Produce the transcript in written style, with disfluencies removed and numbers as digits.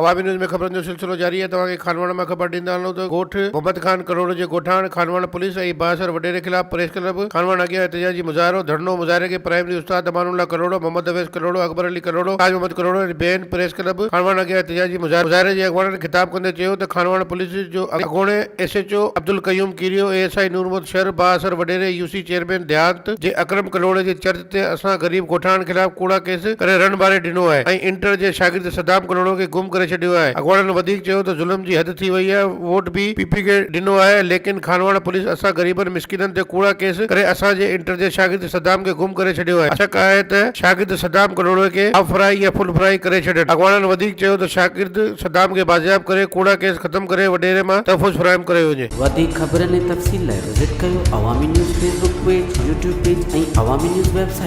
عوامي news ۾ خبرن جو سلسلو جاري آهي توهان کي خانواهڻ مان خبر ڏيندا هلون ته ڳوٺ محمد خان ڪلهوڙو جي ڳوٺاڻ خانواهڻ پوليس ۽ بااثر وڏيري خلاف پريس ڪلب خانواهڻ اڳيان احتجاجي مظاهرو ڌرڻو مظاهري کي پرائمري استاد امان الله ڪلهوڙو محمد اويس ڪلهوڙو اڪبر علي ڪلهوڙو تاج محمد ڪلهوڙو ۽ ٻين پريس ڪلب خانواهڻ اڳيان احتجاجي مظاهري جي اڳواڻن خطاب ڪندي چيو ته خانواهڻ پوليس جو اڳوڻي S H O Abdul Qayyum Kerio A S I Noor Muhammad Shar بااثر وڏيري يو سي چيئرمين ديهات جي اڪرم ڪلهوڙي جي چرچ تي اسان غريب ڳوٺاڻن خلاف ڪوڙا ڪيس ڪري رڻ ٻاري ڏنو آهي ۽ انٽر جي شاگرد صدام ڪلهوڙو کي گم ڪري ڇڏيو آهي. اڳواڻن وڌيڪ چيو ته ظلم جي حد ٿي وئي آهي ووٽ به پي پي کي ڏنو آهي ليڪن خانواهڻ پوليس اسان غريبن مسڪينن تي ڪوڙا ڪيس ڪري اسان جي انٽر جي شاگرد صدام کي گم ڪري ڇڏيو آهي شڪ آهي ته شاگرد صدام ڪلهوڙو کي هاف فرائي يا فل فرائي ڪري ڇڏين. اڳواڻن وڌيڪ چيو ته شاگرد صدام کي بازياب ڪري ڪوڙا ڪيس ختم ڪري وڏيري مان تحفظ فراهم ڪريو وڃي. وڌيڪ خبرن ۽ تفصيل لاء وزٽ ڪيو Awami news Facebook page, YouTube page ۽ Awami news website.